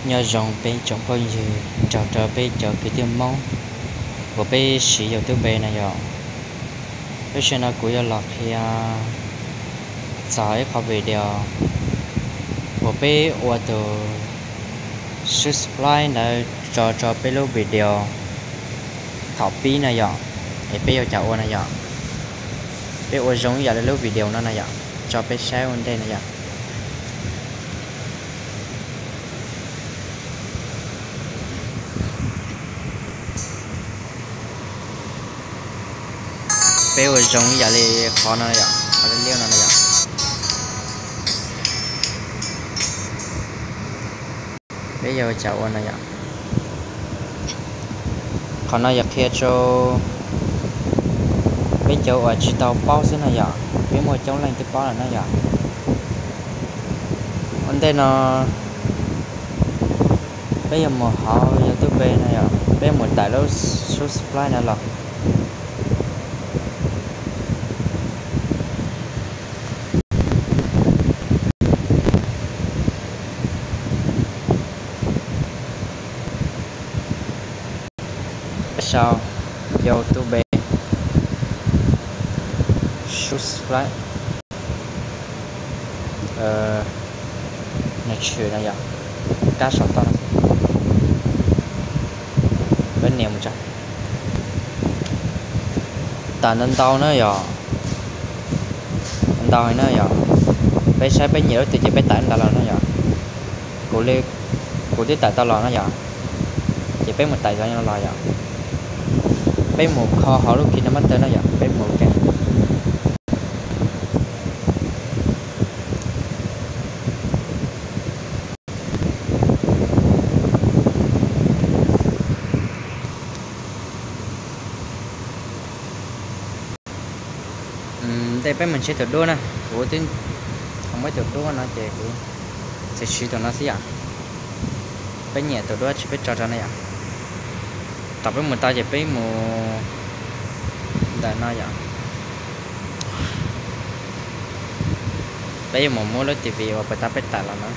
Nyob zoo peb tsoom phooj ywg nrog rau peb cov kwv tij Hmoob uas peb siv YouTube no yom. Lub sij hawm no kuv yuav los qhia txog ib qhov video uas peb ua tus subscribe ntawd tso rau peb lub video thaum pib no yom. Es peb yuav cas ua no yom, peb ua zoo ib yam li lub video no no yom, tso peb saib ua ntej no yom. Peb ua zoo ib yam li qhov no yom, qhov liab liab no no yom. Peb yuav cas ua no yom. Qhov no yog qhia rau peb cov uas tsis tau paub xwb no yom, peb muaj coob leej twb paub lawm no yom. Ua ntej no peb yuav mus hauv YouTube no yom, peb mus tải lub subscribe no los. Sau YouTube subscribe, nws tshwm no yom, kab saum toj no. Peb nias mus tso, tải ntau ntau na yom, ntau na yom. Peb saib peb nyiam lub twg ces peb tải ntawd los no yom. Kuv li, kuv twb tải tau los no yom, ces peb mus tải zov los yom. Peb mus kho hauv lub KineMaster no yom, peb mus ke. Ntej peb mus ntsib tus duab na, kuv twb muab tus duab no ces kuv txiav siv tus no xwb yom. Peb nyiam tus duab tsis peb tso rau no yom. Thaum peb mus tau ces peb mus ntawm no yom. Peb yuav mus muab lub TV uas puas tas peb tải los no.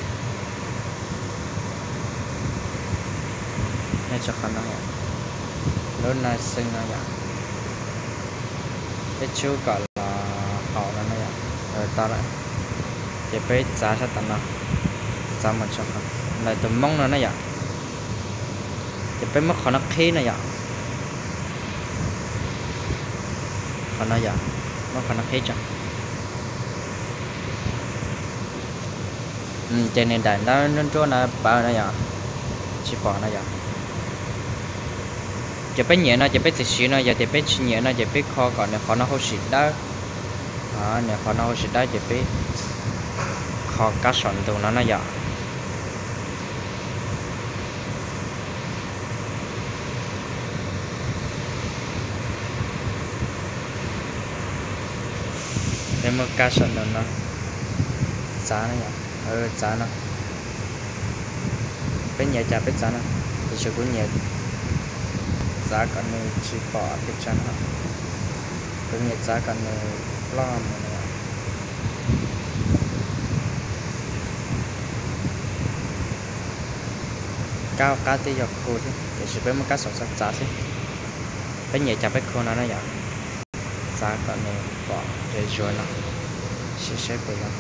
Nyob rau qhov no, lub no xwb no yom. Peb tshub kom los haum no no yom. Tau lawm, ces peb txav sab tom no, txav mus rau qhov ntawm tus Hmoob no na yom. Ces peb muab qhov no qhib no yom. Qhov no yom, muab qhov no qhib tso. Ces nws daim ntaub nruab nruab no pawv no yom, tsis pom no yom. Ces peb nyiam no ces peb txiav siv no, yog tias peb tsis nyiam no ces peb kho kom nws qhov no huv si dawb. Nws qhov no huv si dawb ces peb kho kab saum ntug no na yom. Peb muab kab saum ntug no txav no yom, txav no. Peb nyiam cas peb txav no, tiam sis kuv nyiam txav kom nws tsis pom pes tsawg no. Kuv nyiam txav kom nws ploj mus no. Kab hauv qab twb yog khu thiab, tiam sis peb muab kab saum txav txav xwb. Peb nyiam cas peb khu no na yom. Txav kom nws pom zuav zuav no, sim saib puas yog.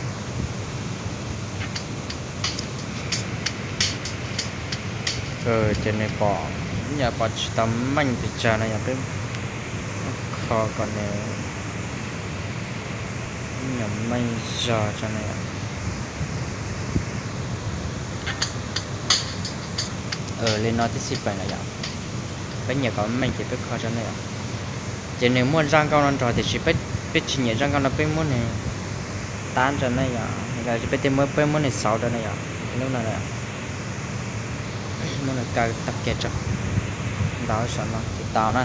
Ces nws pom, nyuam pom tsis tau meej pes tsawg no yog peb kho kom nws nyuam meej zog tso no yom. Li no tib xij peem lawm yom. Peb nyiam kom meej ces peb kho tso ne yom. Ces nws muaj zaj nkauj no nrog tiam sis peb tsis nyiam zaj nkauj no peb muab nws tab tso ne yom, los peb tej muab, peb muab nws xauv rau ne yom. Lub no muab nws kaw tag kiag tso, ntaus saum no ces tau na.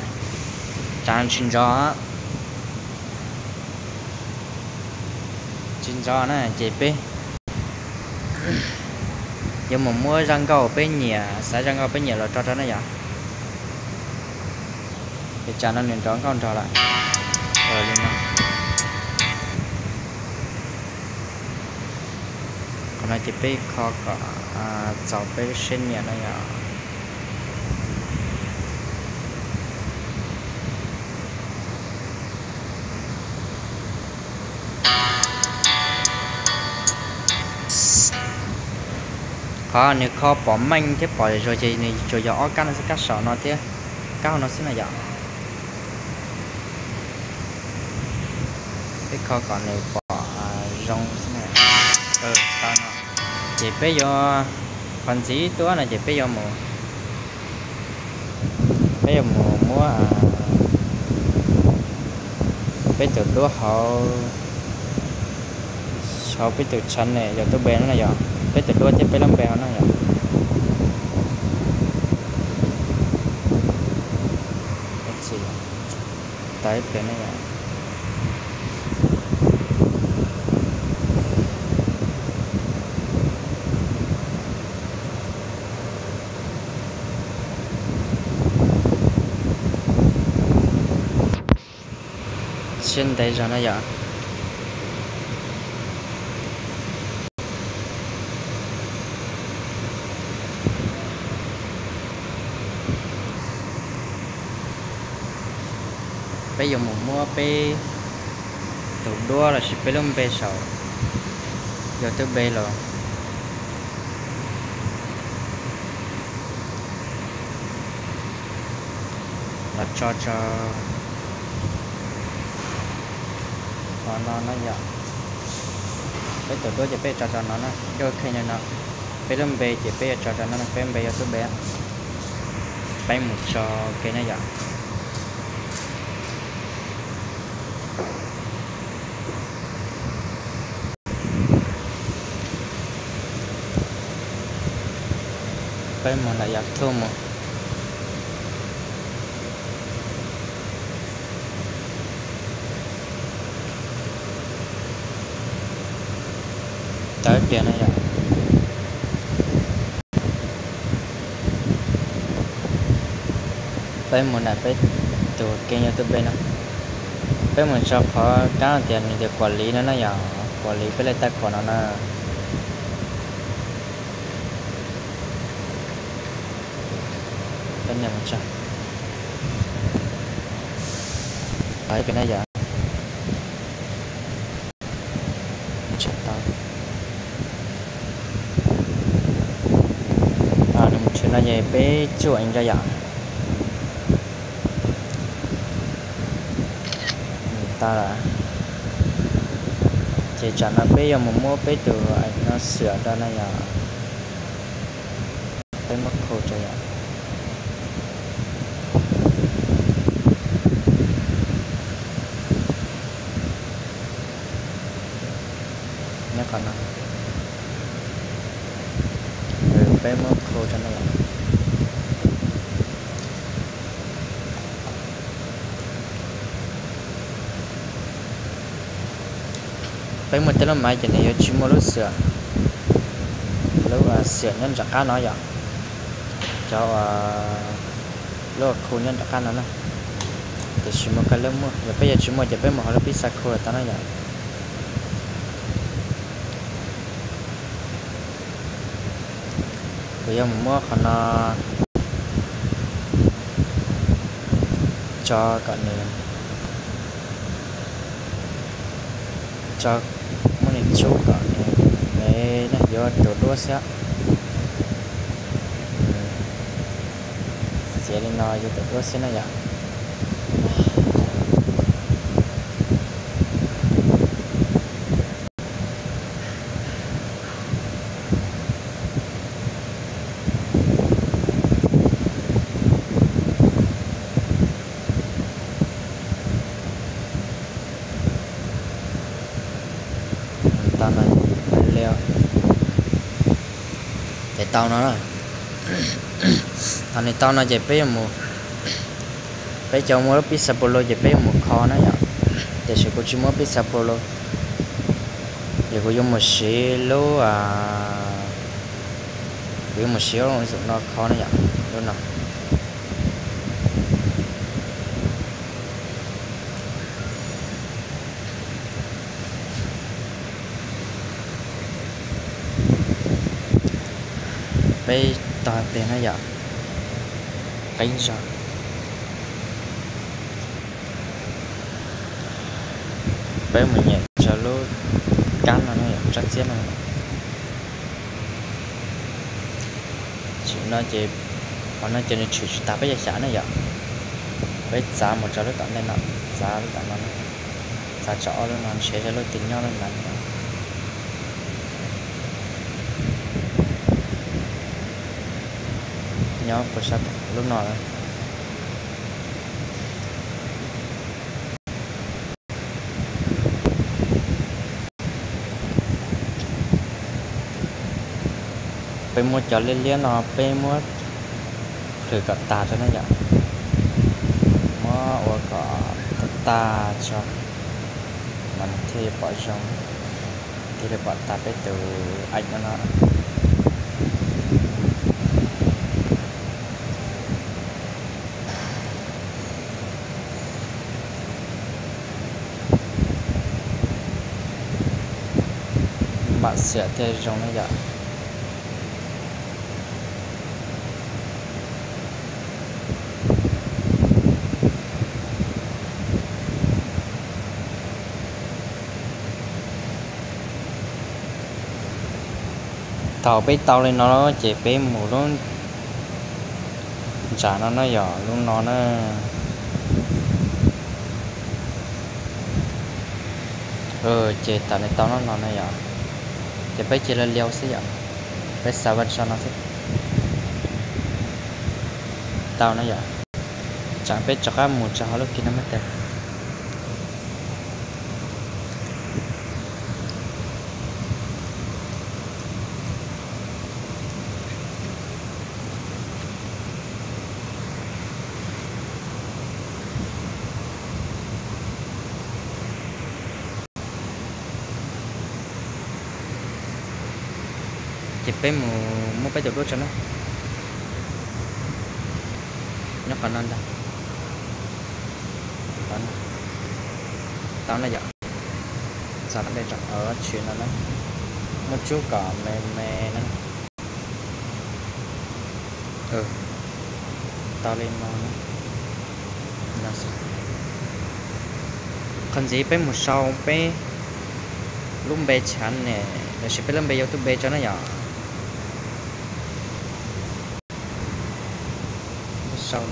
Tsav tsis nrov, tsis nrov na ces peb yuav mus muab zaj nkauj peb nyiam, xaiv zaj nkauj peb nyiam los tso rau na yom. Ces tsam no nws nrov nkauj nrog lawm. Li no. No ces peb kho kom txaus peb lub siab nyiam no yom. Qhov nws kho pom meej thiab pom zuag ces nws tsuas yog ob kab no xwb, kab saum no thiab kab hauv no xwb na yom. Peb kho kom nws pom zoo xwb na. Tau no ces peb yuav, qhov ntxiv tuaj no ces peb yuav mus, peb yuav mus muab peb tus duab hauv, hauv peb tus channel YouTube no na yom, peb tus duab thiab peb lub npe hauv na yom. Tau ib pliag na yom. Siab ntev zog na yom. Peb yuav mus muab peb tus duab lossis peb lub npe saum YouTube los los tso rau qhov no na yom. Peb tus duab ces peb tso rau no na, ib ua kheej li no. Peb lub npe ces peb yuav tso rau no, peb npe YouTube. Peb mus tso ua ke na yom. Peb mus nram YouTube mus. Tau ib pliag na yom. Peb mus nram peb tus kênh YouTube no, peb mus tso qhov kab tias nws tias quản lý no na yom, quản lý peb lub tài khoản no na. Peb nias mus tso. Tau ib pliag na yom. Tau. Nws mus tshwm no ces peb tsuam ib zaug yom. Tau lawm. Ces tsam no peb yuav mus muab peb tus no xwam rau na yom. Peb muab khu rau yom. Nyob qhov no, peb muab khu rau no yom. Peb muaj tej lub maiv ces nws yuav tsis muaj lub xwam, lub xwam nyob nram qab no yom, cov lub khu nyob nram qab no na. Tiam sis muaj kaj lub muaj, yog peb yuav tsis muaj ces peb mus hauv lub pib xa khu los tau na yom. Kuv yuav mus muab qhov no tso kom nws, tso, muab nws tsub kom nws, nws yuav tus duab xwb. Txiav li no yuav tus duab xwb na yom. Tau no, ces tau no, thaum nws tau no ces peb yuav mus, peb cov muaj lub pib xa pau lo ces peb yuav mus kho na yom. Tiam sis kuv tsis muaj pib xa pau lo, ces kuv yuav mus siv lub, kuv yuav mus siv lub no kho na yom, lub no. Peb tog pliag no yom, qeeb zog. Peb mus nyem rau lub kab no na yom, tsab txiab no. Tshwm no ces, qhov no ces nws tshwm tsis tas peb cov xyam na yom. Peb txav mus rau lub tom ntej no, txav lub tom no, txav tso ob lub no ntshe yog lub twg nyob lub ntawd. Nyob puas sab lub no. Peb muab cov liab liab no peb muab plhws kom tag tso na yom. Muab ua kom tag tag tso, mas nws thiaj li pom zoo, thiaj li pom tag peb tus aim no no. Mam xiam thiaj zoo na yom. Thaum peb tau li no ces peb mus lub ntsam no na yom, lub no na. Ces thaum nws tau no no na yom, ces peb cia li liau xwb yom, peb xav vaj tso no xwb. Tau na yom, tsam peb rov qab mus rau hauv lub kis no mas tes. Ces peb mus muab peb tus duab tso na. Nyob qhov no ntag. Tau na yom. Txog tom ntej tso, tshwm no na. Muab tsub kom me me na. Tau li no. Qhov ntxiv peb mus sau peb lub npe channel lossis peb lub npe YouTube tso na yom. Sau.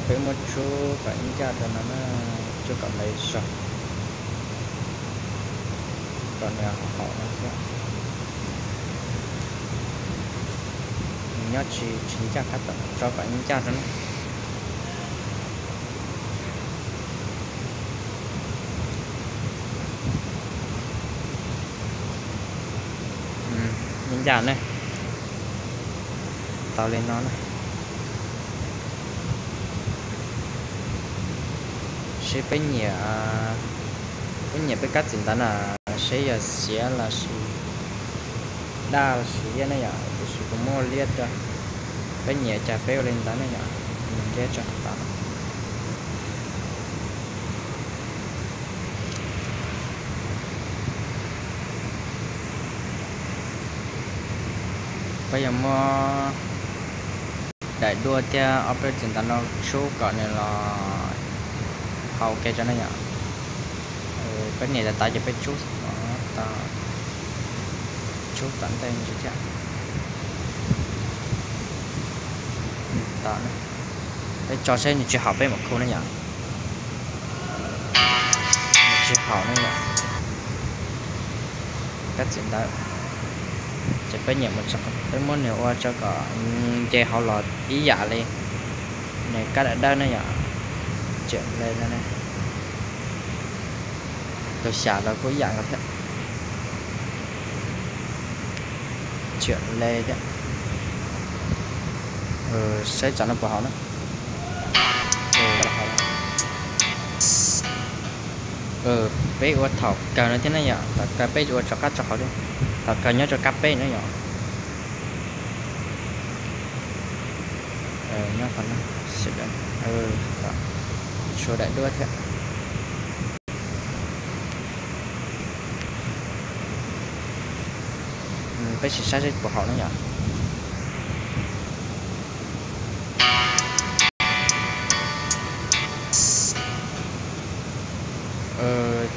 Peb muab tsub kom ib ncaj rau no na, tsub kom me zog, kom nws haum no thiab. Nws nyob tsis tsis ncaj qab tom, tso kom ib ncaj rau na. Ib ncaj ne. Tau li no na. Seb peb nyiam, peb nyiam peb kab txim ntawv na, seb yog xiav los sis daj los sis liab ne yom, tiam sis kuv muab ua liab rau. Peb nyiam cas peb ua li ntawd ne yom, nws liab tso tau. Peb yuav muab daim duaj thiab ob peb txim ntawv no tsub kom nws los hau ke tso na yom. Peb nias tas tas ces peb tsub, tsub tom ntej ntsis thiab. Peb tso seb nws tsis haum peb mam khu na yom. Nws tsis haum na yom. Kab txim ntawv. Ces peb nyiam mus tso, peb muab nws ua tso kom nce hauv los ib yam li nws kab dawb dawb na yom. Tsiam le no ne. Tus xyam los kuj ib yam nkaus thiab. Tsiam le thiab. Saib tsam no puas haum na. Peb ua thaum kawg no thiab na yom, thaum kawg peb ua rov qab rau hauv li, thaum kawg nyob rau kab peb na yom. Nyob qhov no, tshuav daim duab thiab. Peb sim saib seb puas haum na yom.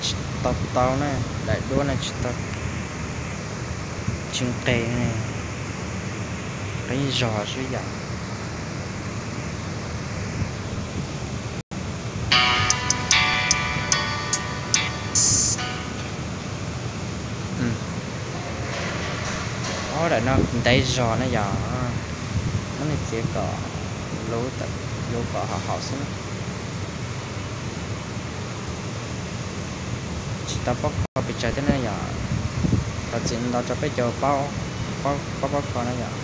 Tsis tau tau na, daim duab no tsis tau, tsis nqes, qeeb zog xwb yom. Ob daim no ntev zog na yom, muab nej txiav kom luv kom haum xwb na. Tsis tau paub kho pes tsawg thiab na yom, thov txim ntau rau peb cov paub paub kho na yom.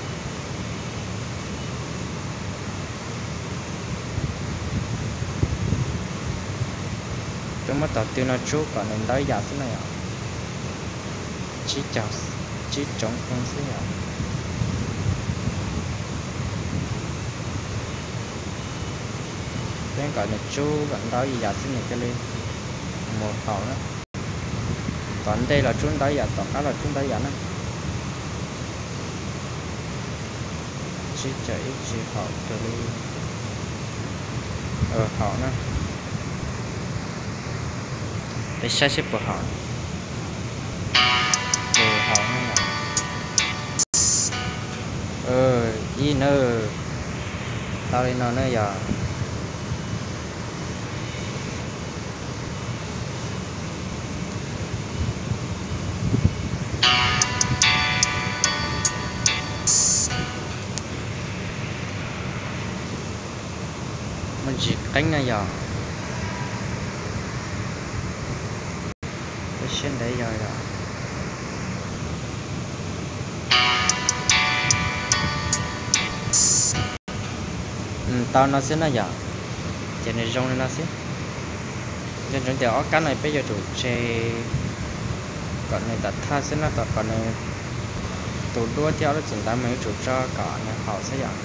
Rau muab tom tw no tsub kom nws ntawv yam xwb na yom. Tsib caug, tsib tsoov oo xwb yom. Peb kom nws tsub kom ntawv yam xwb nws thiaj li mus haum na. Tom ntej los tsub ntawv yam, tom qab los tsub ntawv yam na. Tsib caug ib tsis haum raws li haum na. Peb saib seb puas haum. Haum na. Ib na, tau li no na yom. Muaj ntsis qeeb na yom. Peb siab ntev yog yom. Tau no xwb na yom, ces nws zoo li no xwb. Nco ntsoov tias ob kab no peb yuav tsum tseg kom nws tam thaj xwb no, kom nws tus duab thiab ob lub txim ntawd mas yuav tsum tso kom nws haum xwb yom,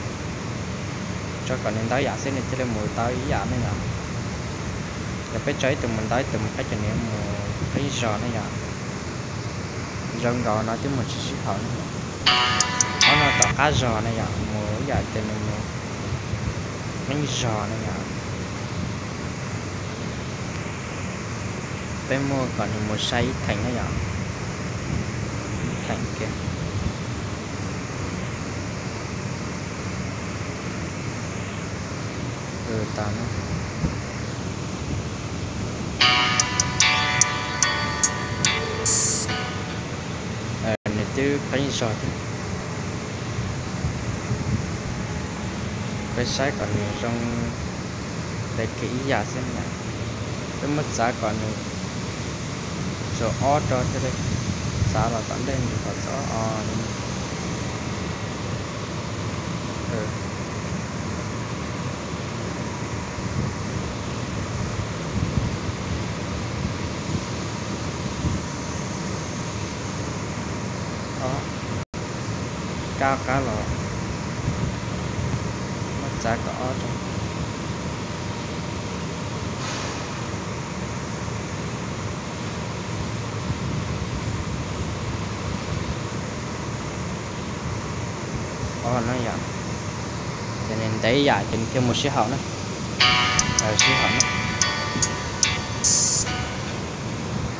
tso kom nws ntawv yam xwb nws thiaj li mus ntawv ib yam ne yom. Yog peb tso ib tug mus ntawv ib tug mus qab ces nws mus qeeb zog ne yom. Zoo nkaus no twb mus tsis sib haum ne yom. Qhov no tom qab zog ne yom, mus ib yam tias nws mus qeeb zog ne yom. Peb muab kom nws mus sai ib theem ne yom, ib theem kiag. Nws twb qeeb zog thiab. Peb saib kom nws zoo, peb kis ib yam xwb na. Peb muab txav kom nws tsuas ob rau thiaj li, txav los tom ntej nws kom txav ob li. Kab qab los muab txav kom ob rau. Ob no yom, ces nws ntev yam ces nws thiaj mus sib haum na. Sib haum na.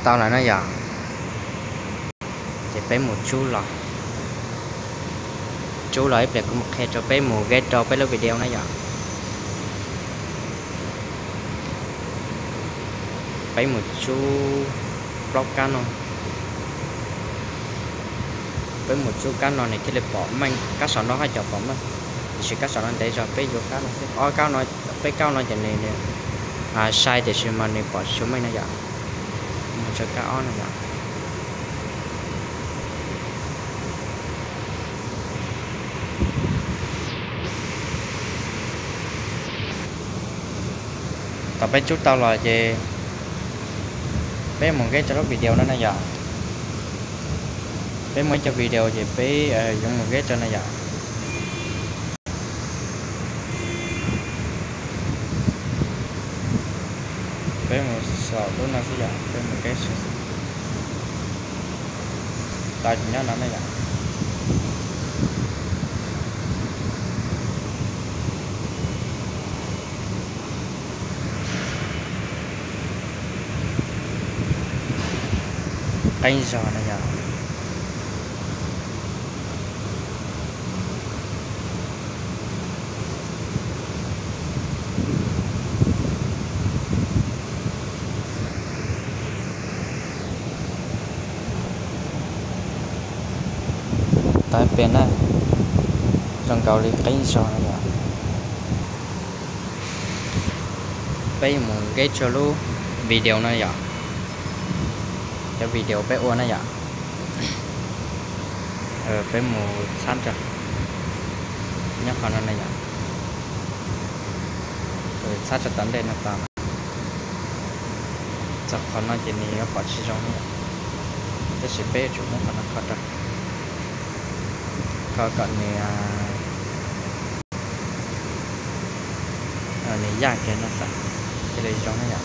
Tau lawm na yom. Ces peb mus tsub los, tsub los ib pliag kuv mus qhia rau peb mus get rau peb lub video na yom. Peb mus tsub plaub kab no. Peb mus tsub kab no nws thiaj li pom meej, kab saum no haj yam pom meej, tiam sis kab saum no ntev zog peb yuav kab no xwb. Ob kab no, peb kab no ces nws sai tiam sis mas nws pom tsis tshua meej na yom. Mus tsub kab ob no yom. Thaum peb tsub tau los ces Peb mus nqeb rau lub video no na yom. Peb muaj ib co video ces peb yuav mus nqeb rau na yom. Peb mus saum lub no xwb yom, peb mus nqeb saum xwb. Tau nyob no na yom. Qeeb zog na yom. Tau pem na, zoo nkaus li qeeb zog na yom. Peb mus nqeb rau lub video no yom. Cov video peb ua na yom. Peb mus txhab rau nyob qhov no na yom. Txhab rau tom ntej no tau. Txog qhov no ces nws yuav pom tsis zoo na yom. Tab sis peb yuav tsum muab qhov no kho rau, kho kom nws, nws yaj kiag no xwb, thiaj li zoo na yom.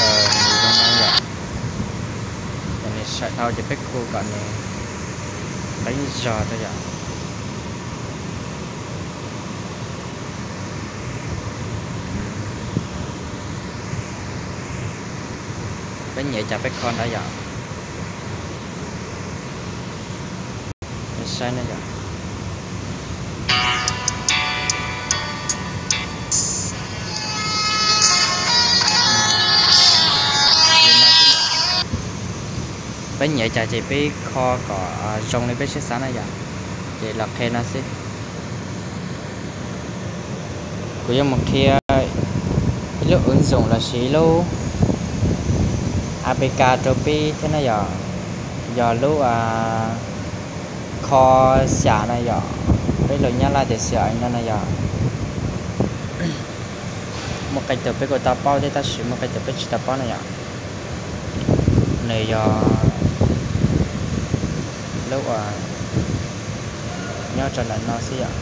Nws zoo no yom. Ces nws saim dhau ces peb khu kom nws qeeb zog rau yom. Peb nyiam cas peb kho ntawd yom. Saib na yom. Peb nyiam cas ces peb kho kom zoo li peb siab xav na yom. Ces los qhia no xwb. Kuv yuav mus qhia ib lub ứng dụng lossis ib lub A P K rau peb thiab na yom. Yog lub kho xyam na yom, peb los nyab laj tias xyam no na yom. Muaj qee tus peb kuj tau paub thiab tab sis muaj qee tus peb tsis tau paub na yom. Nws yog lub uas nyob rau ntawm no xwb yom.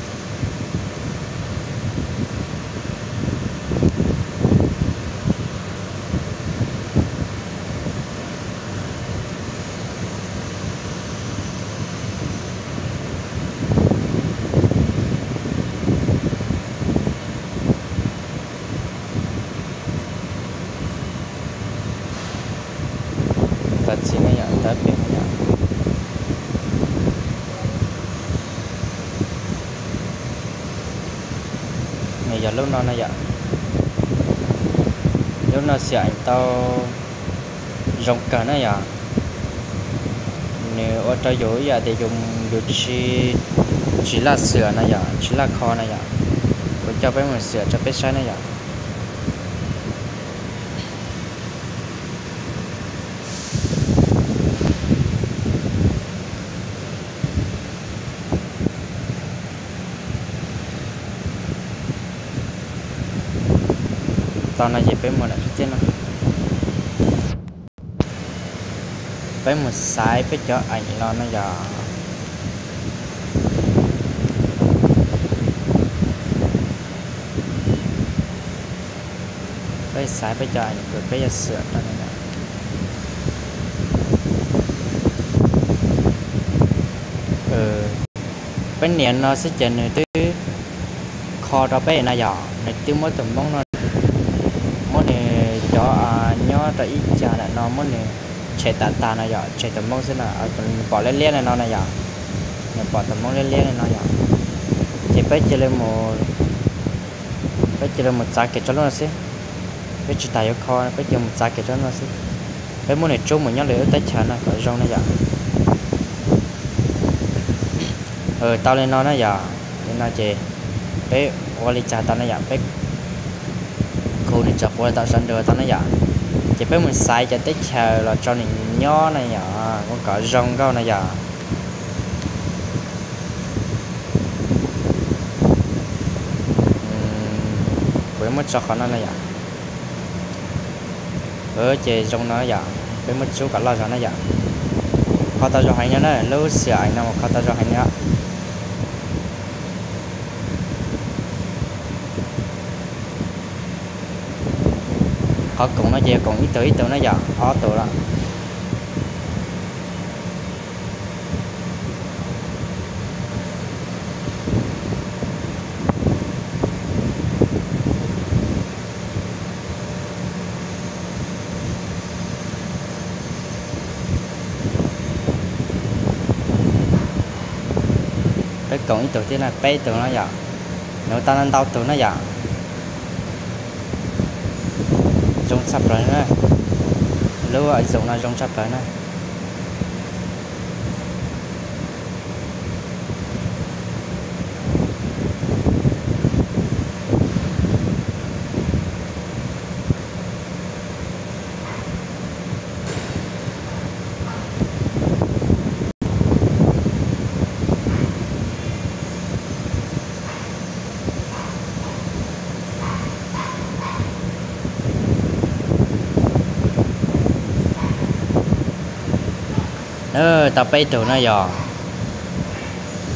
Ntawv txiv no yom, ntawv pem no yom. Nws yog lub no na yom. Lub no xyam tau zoo kawg na yom. Nws ua rau yus ib yam tias yus, yus tsis, tsis laj xyam na yom, tsis laj kho na yom. Kuv coj peb mus xyam rau peb saib na yom. Tau no ces peb mus lawm xwb thiab no. Peb mus xaiv peb cov eem los no yom. Peb xaiv peb cov eem uas peb yuav xyam rau no yom. Peb nias no xwb ces nws twb kho rau peb no yom, nws twb muab tus Hmoob no, muab nws cov nyob rau ib cag ntawm no muab nws tshem tas tas no yom, tshem tus Hmoob xwb no, nws pom liab liab li no na yom, nws pom tus Hmoob liab liab li no yom. Ces peb cia li mus, peb cia li mus txav kiag rau lub no xwb. Peb tsis tas yuav kho, peb cia li mus txav kiag rau lub no xwb. Peb muab nws rub mus nyob lwm lub teb chaws no kom zoo na yom. Tau li no na yom, li no ces peb ua li cas tau na yom, peb khu nws tso quav tom sawv nrug tau na yom. Ces peb mus xaiv cov teb chaws los rau nws nyob na yom, ua kom zoo nkauj na yom. Kuv yuav muab tso qhov no na yom. Ces zoo no yom, peb muab tsub kom loj zog na yom. Kho tau zoo heev no na, lub xim aim no mas kho tau zoo heev no. Qhov koom no ces koom ib tug ib tug na yom, ob tug lawm. Peb koom ib tug thiab na, peb tug no yom. Nws tau ntau tus na yom. Zoo tshaj plaws na. Lub aim zoom no zoo tshaj plaws na. Tau peb tug na yom.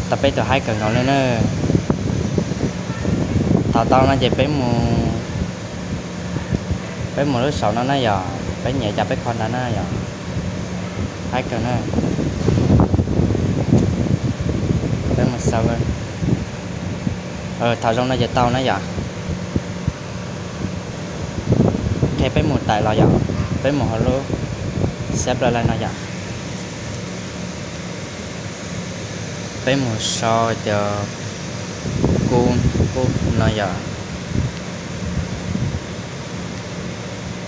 Tau peb tug haib kawg nkaus li na. Thaum tau no ces peb mus, peb mus lub saum no na yom, peb nyem cas peb kho ntawd na yom. Haib kawg na. Peb mus xav, thaum zoo no ces tau na yom. Qhia peb mus taim los yom, peb mus hauv lub xab plaws laij no yom. Peb mus sau tias kub kub no yom.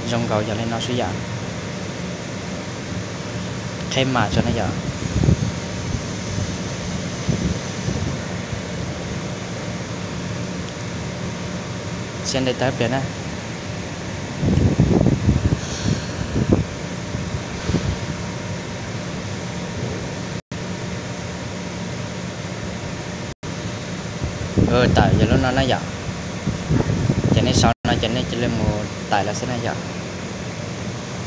Zoo nkaus yog li no xwb yom. Qheb mam tso na yom. Siab ntev tawv pliag na. Tawm yog lub no na yom. Ces nej sau no ces nej cia li mus taim los xwb na yom.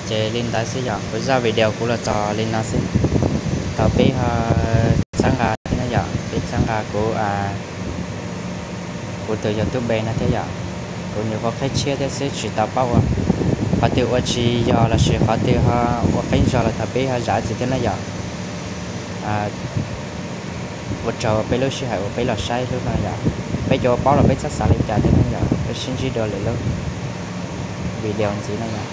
Ces li ntawd xwb yom, kuv zaj video kuv los txog li no xwb. Thaum peb ho txhawb nqa thiab na yom, peb txhawb nqa kuv, kuv tus YouTube no thiab yom. Kuv nyuam qhuav qhib tshiab thiab xwb tsis tau paub ua, qhov twg ua tsis yog lossis qhov twg ho ua qeeb zog los thov peb ho zam txim thiab na yom. Ua tsaug peb lub sij hawm uas peb los saib hnub no yom. Peb cov ua paub los peb txhob xav li cas thiab na yom, peb sib ntsib dua lwm lub video ntxiv na yom.